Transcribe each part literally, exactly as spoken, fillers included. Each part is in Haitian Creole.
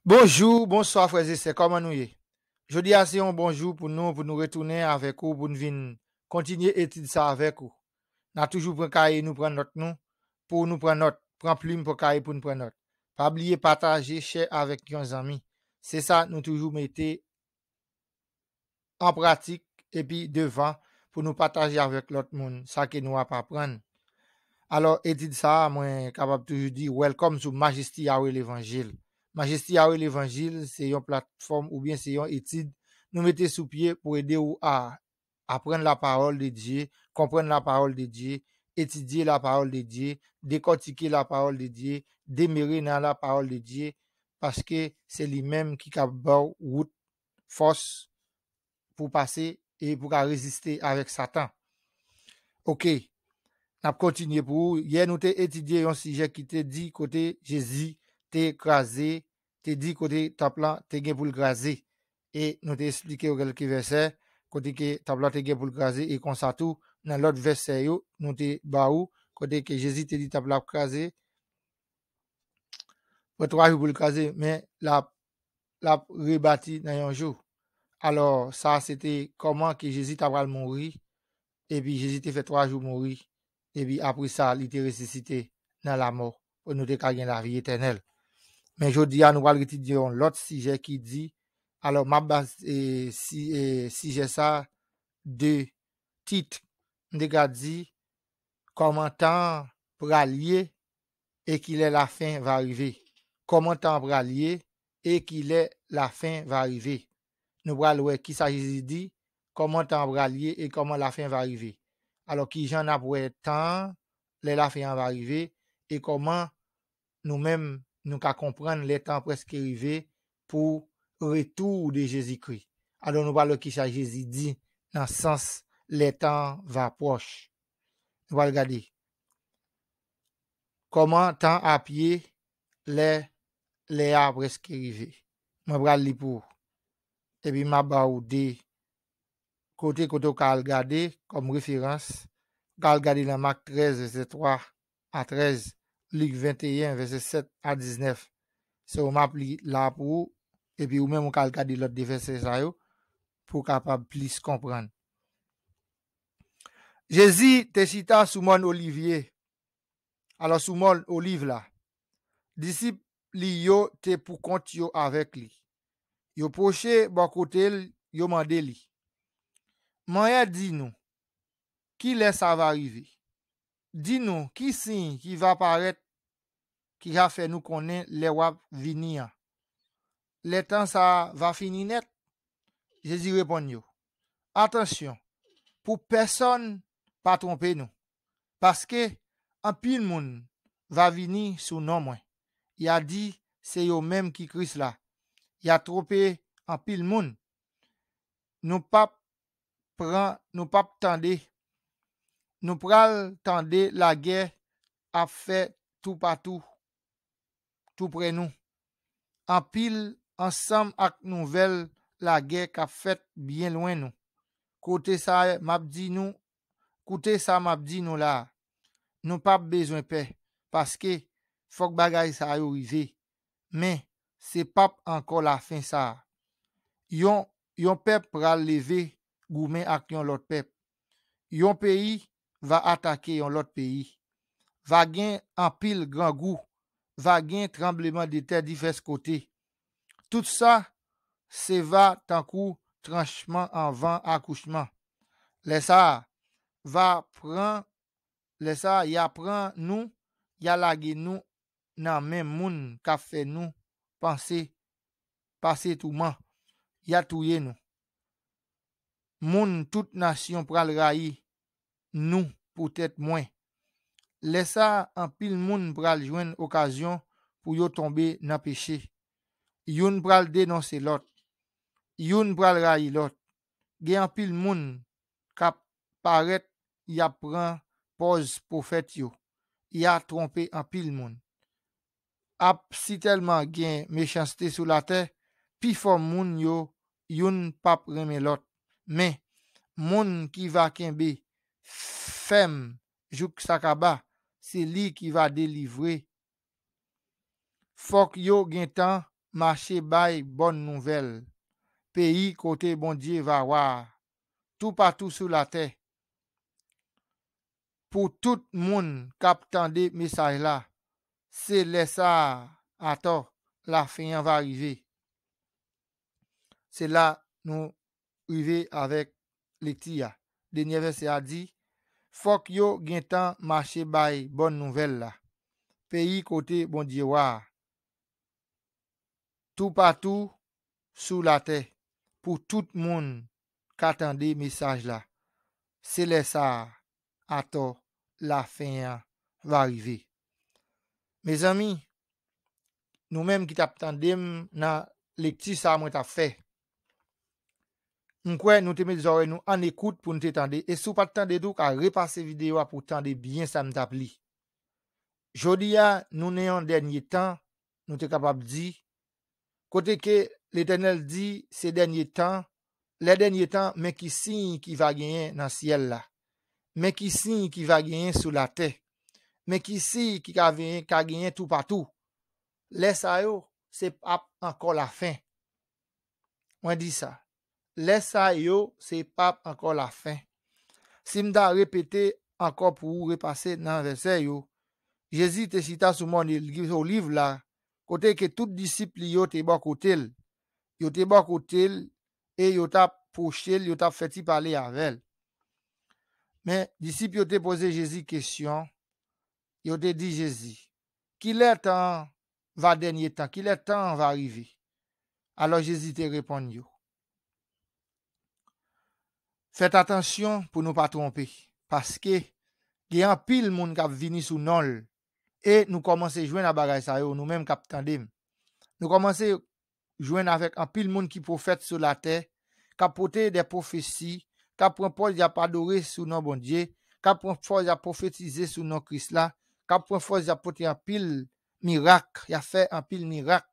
Bonjou, bonswa frè e sè, kòman nou ye? Jodi a se yon bon jou pou nou, pou nou retounen avèk ou, pou nou vin kontinye etid sa avèk ou. N a toujou pran kaye nou, pran nòt nou, pou nou pran nòt, pran plim pou kaye pou nou pran nòt. Pa bliye pataje, share avèk yon zanmi. Se sa nou toujou mete an pratik epi devan pou nou pataje avèk lòt moun sa ke nou ap aprann. Alò, etid sa a, mwen kapab toujou di, welcome sou Majesty Yahweh Levanjil. Majesty Yahweh Levanjil se yon platfòm oubyen se yon etid nou mete sou pye pou ede ou a aprann la parole de Dieu, konprann la parole de Dieu, etidye la parole de Dieu, dekòtike la parole de Dieu, demere nan la parole de Dieu, paske se li menm ki ka ba w wout, fòs pou pase e pou ka reziste avèk Satan. Oke, n ap kontinye pou ou. Yè, nou te etidye yon sijè ki te di kote Jezi te kraze, te di kote tanp lan te gen pou l kraze. E nou te esplike w kèlke vèsè kote ke tanp lan te gen pou l kraze, e konsa tou, nan lòt vèsè yo, nou te ba ou, kote ke Jezi te di tanp lan ap kraze, pran twa jou pou l kraze, men l ap, l ap rebati nan yon jou. Alò, sa se te kòman ke Jezi ta pral mouri, epi Jezi te fè twa jou mouri, epi apre sa, li te resisite nan lamò, pou nou te ka gen lavi etènèl. Men jodi a, nou pral etidye yon lòt sijè ki di, alò, m ap ba, e, si, e, sijè sa de tit. M te ka di, kòman tan an pral ye e kilè lafen va rive. Kòman tan an pral ye e kilè lafen va rive. Nou pral wè kisa Jezi di, kòman tan an pral ye e kòman lafen va rive. Alò, kijan n ap wè tan an, lè lafen an va rive, e kòman nou menm, nou ka konprann lè tan an prèske rive pou retou de Jezikri. Alò, nou pral wè kisa Jezi di nan sans lè tan an va pwòch. Nou pral gade kòman tan ap ye lè, lè a prèske rive. Mwen pral li pou ou. Epi m ap ba ou de kote, kote w ka al gade kòm referans. Ou ka al gade nan Mak trèz, vèsè twa a trèz, Lik venteyen, vèsè sèt a diznèf. Se ou m ap li la pou ou, epi ou menm ou ka al gade lòt de vèsè sa yo, pou w kapab plis konprann. Jezi te chita sou mòn Olivye, alò sou mòn Oliv la. Disip li yo te poukont yo avèk li. Yo pwoche bò kote l, yo mande li, Manyè, di nou, kilè sa va rive? Di nou, ki siy ki va parèt, ki va fè nou konnen lè w ap vini an? Lè tan sa a va fini nèt? Jezi reponn yo, Atansyon, pou pèsonn pa twonpe nou, paske anpil moun va vini sou non mwen. Y a di se yo menm ki Kris la. Y a twonpe anpil moun. Nou p ap pran, nou p ap tande. Nou pral tande lagè ap fè toupatou, touprè nou. Anpil ansanm ak nouvèl lagè k ap fèt byen lwen nou. Kote sa m ap di nou, koute sa m ap di nou la a. Nou p ap bezwen pè, paske fòk bagay sa yo rive. Men, se p ap ankò lafen sa a. Yon, yon pèp pral leve goumen ak yon lòt pèp. Yon peyi va atake yon lòt peyi. Va gen anpil grangou. Va gen tranbleman de tè divès kote. Tout sa se va tankou tranchman anvan akouchman. Lè sa a, va pran, lè sa a, y a pran nou, y a lage nou nan men moun k ap fè nou panse, pase touman, y a touye nou. Moun tout nasyon pral rayi nou poutèt mwen. Lè sa a, anpil moun pral jwenn okazyon pou yo tonbe nan peche. Youn pral denonse lòt. Youn pral rayi lòt. Gen anpil moun k ap parèt, y ap pran pòz pwofèt yo. Y a twonpe anpil moun. Ap sitèlman gen mechanste sou latè, pifò moun yo, youn p ap renmen lòt. Men, moun ki va kenbe fèm jouk sa kaba, se li ki va delivre. Fòk yo gentan mache bay bòn nouvèl, peyi kote Bondye va wa, toupatou sou latè. Pou tout moun k ap tande mesaj la, se lè sa a atò lafen an va rive. Se la nou rive avèk lekti a. Dènye vèsè a di, fòk yo gentan mache bay bòn nouvèl la. Peyi kote Bondye wa a. Toupatou sou latè, pou tout moun ka tande mesaj la. Se lè sa a atò lafen an va rive. Mezanmi, nou menm ki t ap tande m nan lekti sa a mwen t ap fè, m kwè nou te met zòrèy nou an ekout pou nou te tande. E si w pa t tande tou, w ka repase videyo a pou w tande byen sa m t ap li. Jodi a, nou nan yon dènye tan, nou te kapab di, kote ke Letènèl di se dènye tan, lè dènye tan, men ki siy ki va genyen nan syèl la. Men ki siy ki va genyen sou latè. Men ki siy ki ka genyen, ka genyen toupatou. Lè sa yo, se p ap ankò lafen. Mwen di sa. Lè sa yo, se p ap ankò lafen. Si m ta repete ankò pou ou repase nan vèsè yo, Jezi te chita sou mòn Oliv la, kote ke tout disip li yo te bò kote l. Yo te bò kote l e yo t ap pwoche l, yo t ap fè ti pale avè l. Men, disip yo te poze Jezi kesyon, yo te di Jezi, kilè tan an va dènye tan, kilè tan an va rive? Alò Jezi te reponn yo, fèt atansyon pou nou pa twonpe, paske gen anpil moun k ap vini sou non l, e nou kòmanse jwenn a bagay sa yo, nou menm k ap tande m. Nou kòmanse jwenn avèk anpil moun ki pwofèt sou latè, k ap pote de pwofesi, k ap pran pòz y ap adore sou non Bondye, k ap pran pòz y ap pwofetize sou non Kris la, k ap pran pòz y ap pote anpil mirak, y ap fè anpil mirak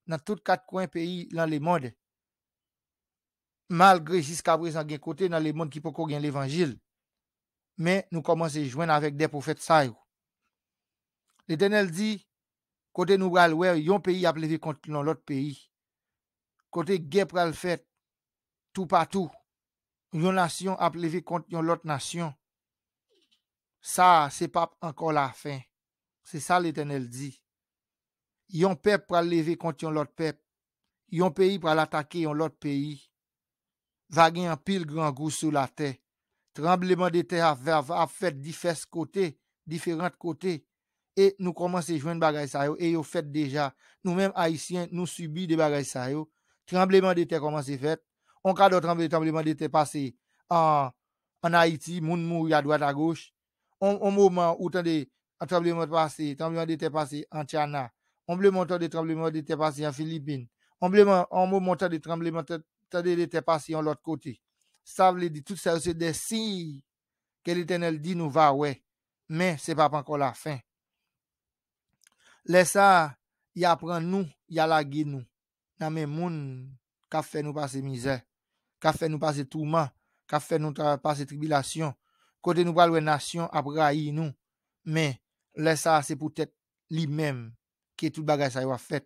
nan tout kat kwen peyi nan lemonn. Malgre jiskaprezan gen kote nan lemonn ki poko gen levanjil, men nou kòmanse jwenn avèk de pwofèt sa yo. Letènèl di, kote nou pral wè yon peyi ap leve kont yon lòt peyi, kote gè pral fèt toupatou, yon nasyon ap leve kont yon lòt nasyon. Sa a, se p ap ankò lafen. Se sa Letènèl di. Yon pèp pral leve kont yon lòt pèp. Yon peyi pral atake yon lòt peyi. Va gen anpil grangou sou latè. Tranblemanntè ap, ap, ap fèt divès kote, diferan kote. E nou kòmanse jwenn bagay sa yo, e yo fèt deja. Nou menm Ayisyen, nou sibi de bagay sa yo. Tranblemanntè kòmanse fèt. On kadò tranble, tranblemanntè pase an, an Ayiti, moun mouri adwat agoch. On, on moman ou tande an tranblemanntè pase, tranblemanntè pase an China. On moman ou tande tranblemanntè pase an Filipin. On moman, on moman ou tande tranblemanntè, tande de tè pase yon lòt kote. Sa vle di tout sa yo se de siy ke Letènèl di nou va wè, men se p ap ankò lafen. Lè sa a, y a pran nou, y a lage nou nan men moun k ap fè nou pase mizè, k ap fè nou pase touman, k ap fè nou tra-, pase tribilasyon, kote nou pral wè nasyon ap rayi nou. Men, lè sa a, se poutèt li menm ke tout bagay sa yo ap fèt.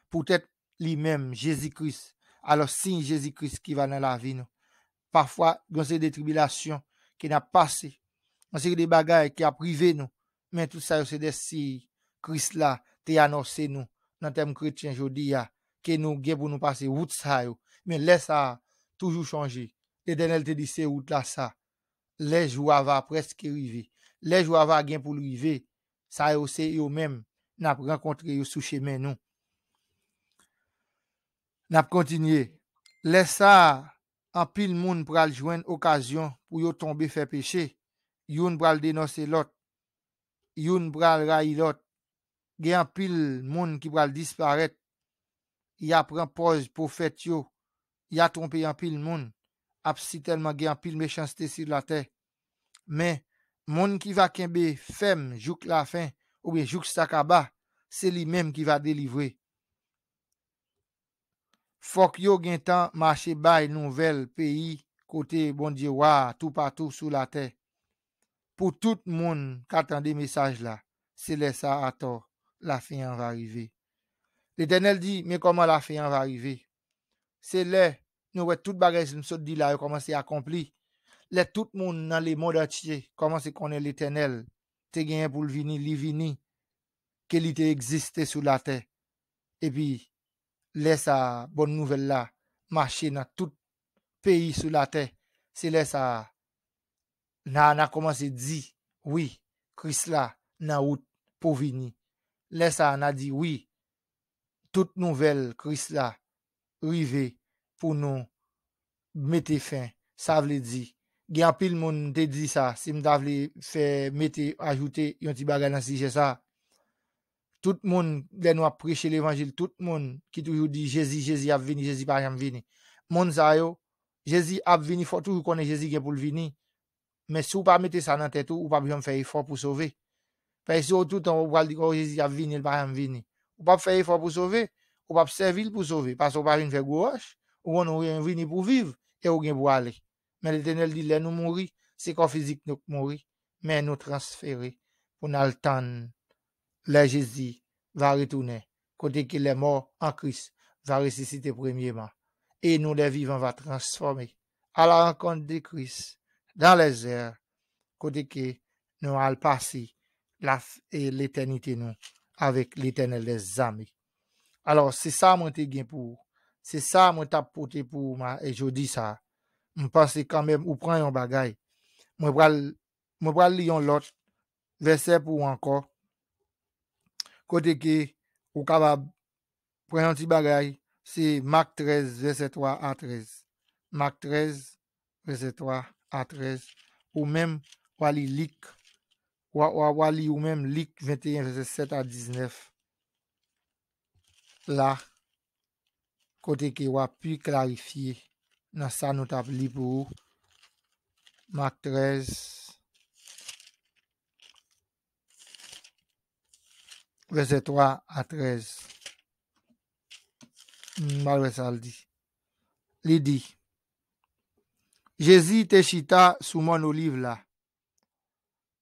Poutèt li menm, Jezi Kris. Alò, siy Jezi Kris ki va nan lavi nou. Pafwa, gen yon seri de tribilasyon ke n ap pase, yon seri de bagay ki ap rive nou, men tout sa yo se de siy Kris la te anonse nou nan tèm kretyen jodi a, ke nou gen pou nou pase wout sa yo. Men lè sa a, toujou chonje, Letènèl te di se wout la sa. Lè jou a va prèske rive. Lè jou a va gen pou l rive. Sa yo se yo menm n ap rankontre yo sou chemen nou. N ap kontinye. Lè sa a, anpil moun pral jwenn okazyon pou yo tonbe fè peche. Youn pral denonse lòt. Youn pral rayi lòt. Gen anpil moun ki pral disparèt. Y a pran pòz pwofèt yo. Y a twonpe anpil moun. Ap sitèlman gen anpil mechanste sou latè. Men, moun ki va kenbe fèm jouk lafen, oubyen jouk sa kaba, se li menm ki va delivre. Fòk yo gentan mache bay nouvèl peyi kote Bondye wa a toupatou sou latè. Pou tout moun ka tande mesaj la, se lè sa a atò lafen an va rive. Letènèl di, men kòman lafen an va rive. Se lè nou wè tout bagay m sot di la yo kòmanse akonpli. Lè tout moun nan lemonn antye kòmanse konnen Letènèl te genyen pou l vini, li vini, ke li te egziste sou latè. Epi, lè sa a, bòn nouvèl la mache nan tout peyi sou latè. Se lè sa a, n a, n a kòmanse di, wi, Kris la nan wout pou vini. Lè sa a, n a di, wi, tout nouvèl Kris la rive pou nou mete fen. Sa vle di, gen anpil moun te di sa, si m ta vle fè mete, ajoute yon ti bagay nan sijè sa, tout moun, lè nou ap preche levanjil, tout moun ki toujou di, Jezi, Jezi ap vini, Jezi pa janm vini. Moun sa yo, Jezi ap vini, fò w toujou konnen Jezi gen pou l vini. Men si w pa mete sa nan tèt ou, ou p ap janm fè efò pou sove. Paske si w toutan ou pral di, o, Jezi ap vini, l pa janm vini. Ou p ap fè efò pou sove, ou p ap sèvi l pou sove, paske ou pa vin fè gwo wòch, ou konn ou vini pou viv, e ou gen pou ale. Men Letènèl di, lè nou mouri, se kò fizik nou k mouri, men nou transfere pou n al tann lè Jezi va retounen, kote ke les morts en Christ va ressusciter premièrement, et nous les vivants va transformer à la rencontre de Christ dans les airs, kote ke nou al pase la, e letènite nou avèk Letènèl dèzame. Alò, se sa mwen te gen pou ou. Se sa mwen t ap pote pou ou ma, e jodi sa a. M panse kanmenm ou pran yon bagay. Mwen pral, mwen pral li yon lòt vèsè pou ou ankò. Kote ke ou kapab pran yon ti bagay, se Mak trèz, vèsè twa a trèz. Mak trèz, vèsè twa a trèz. Ou menm, w a li Lik, w a, w a, w a li ou menm Lik venteyen, vèsè sèt a diznèf. La, kote ke w a pi klarifye nan sa nou t ap li pou ou. Mak trèz, vèsè twa a trèz. M al wè sa l di. Li di, Jezi te chita sou mòn Oliv la,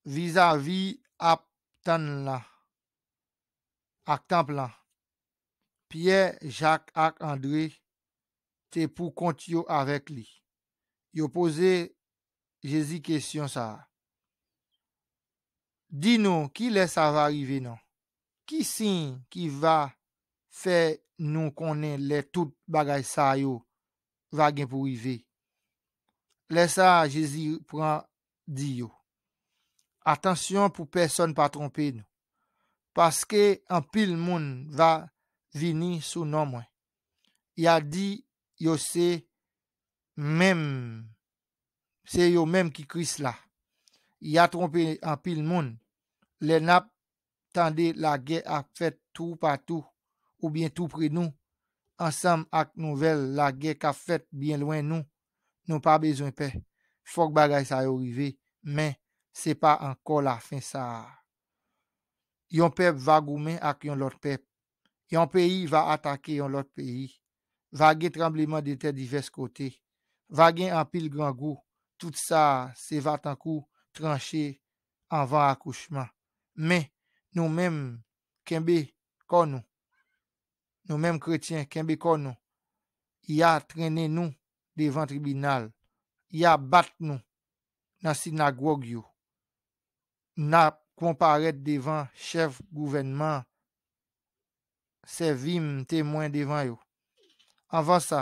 vizavi ak tann la, ak tanp lan. Pyè, Jak ak Andre te pou kont yo avèk li. Yo poze Jezi kesyon sa a, di nou, kilè sa va rive non? Ki siy ki va fè nou konnen lè tout bagay sa yo va gen pou rive? Lè sa a, Jezi pran di yo, atansyon pou pèsonn pa twonpe nou, paske anpil moun va vini sou non mwen. Y a di yo se menm, se yo menm ki Kris la. Y a twonpe anpil moun. Lè n ap tande lagè ap fèt toupatou oubyen toupre nou, ansanm ak nouvèl lagè k ap fèt byen lwen nou, nou pa bezwen pè. Fòk bagay sa yo rive, men se pa ankò lafen sa a. Yon pèp va goumen ak yon lòt pèp. Yon peyi va atake yon lòt peyi. Va gen tranbleman de tè divès kote. Va gen anpil grangou. Tout sa a se va tankou tranche anvan akouchman. Men, nou menm, kenbe kò nou. Nou menm kretyen, kenbe kò nou. Y a trennen nou devan tribinal. Y a bat nou nan sinagòg yo. N ap konparèt devan chèf gouvènman, sèvi m temwen devan yo. Anvan sa,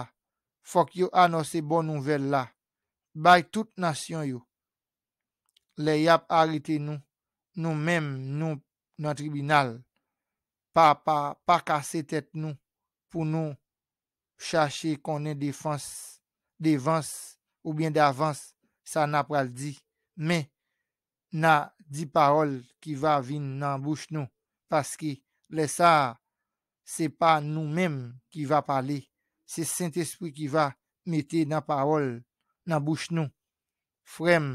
fòk yo anonse bon nouvèl la bay tout nasyon yo. Lè y ap arete nou, nou menm, nou nan tribinal, pa, pa, pa kase tèt nou pou nou chache konnen defans, devans oubyen davans sa n a pral di, men n a di pawòl ki va vin nan bouch nou, paske lè sa a, se pa nou menm ki va pale, se Sentespri ki va mete nan pawòl nan bouch nou. Frè m,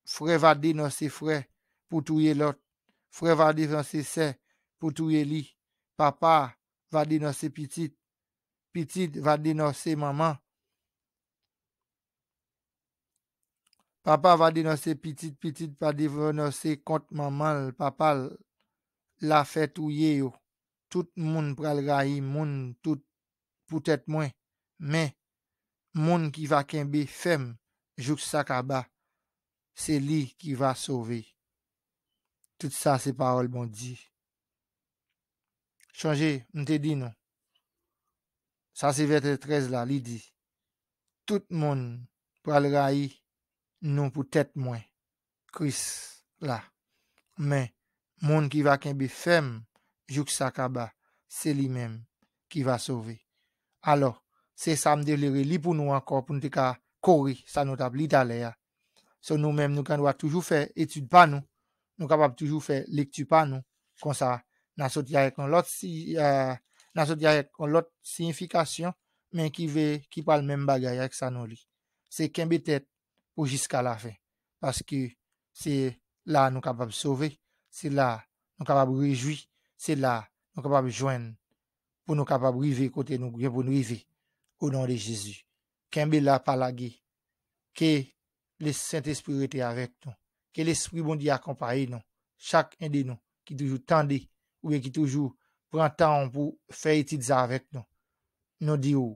frè va denonse frè pou touye lòt. Frè va denonse sè pou touye li. Papa va denonse pitit. Pitit va denonse manman. Papa va denonse pitit, pitit va denonse kont manman l, papa l la fè touye yo. tout moun pral rayi moun tout poutèt mwen, men moun ki va kenbe fèm jouk sa kaba, se li ki va sove. Tout sa se pawòl Bondye. Chonje, m te di nou, sa se vèsè trèz la, li di, tout moun pral rayi nou poutèt mwen, Kris la. Men, moun ki va kenbe fèm jouk sa kaba, se li menm ki va sove. Alò, se sa m te vle reli pou nou ankò, pou nou te ka kore sa nou t ap li talè a. So, nou menm, nou gen dwa toujou fè etid pa nou, nou kapab toujou fè lekti pa nou, konsa, n a soti avèk yon lòt si, eh, n a soti avèk yon lòt siyifikasyon, men ki ve, ki pral menm bagay ak sa nou li. Se kenbe tèt pou jiska lafen. Paske se la nou kapab sove, se la nou kapab rejwi, se la nou kapab jwenn pou nou kapab rive kote nou gen pou nou rive. O non de Jezi. Kenbe la, pa lage. Ke le Sentespri rete avèk nou. Ke Lespri Bondye akonpaye nou. Chak en de nou ki toujou tande, oubyen ki toujou pran tan pou fè etid sa avèk nou. Nou di w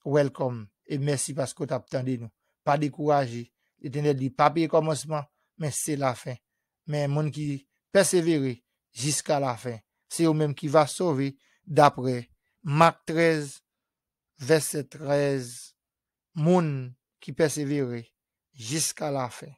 welcome e mèsi paske w t ap tande nou. Pa dekouraje. Letènèl di pa peye kòmansman, men se lafen. Men moun ki pèsevere jiska lafen, se yo menm ki va sove, daprè Mak trèz, vèsè trèz, moun ki pèsevere jiska lafen,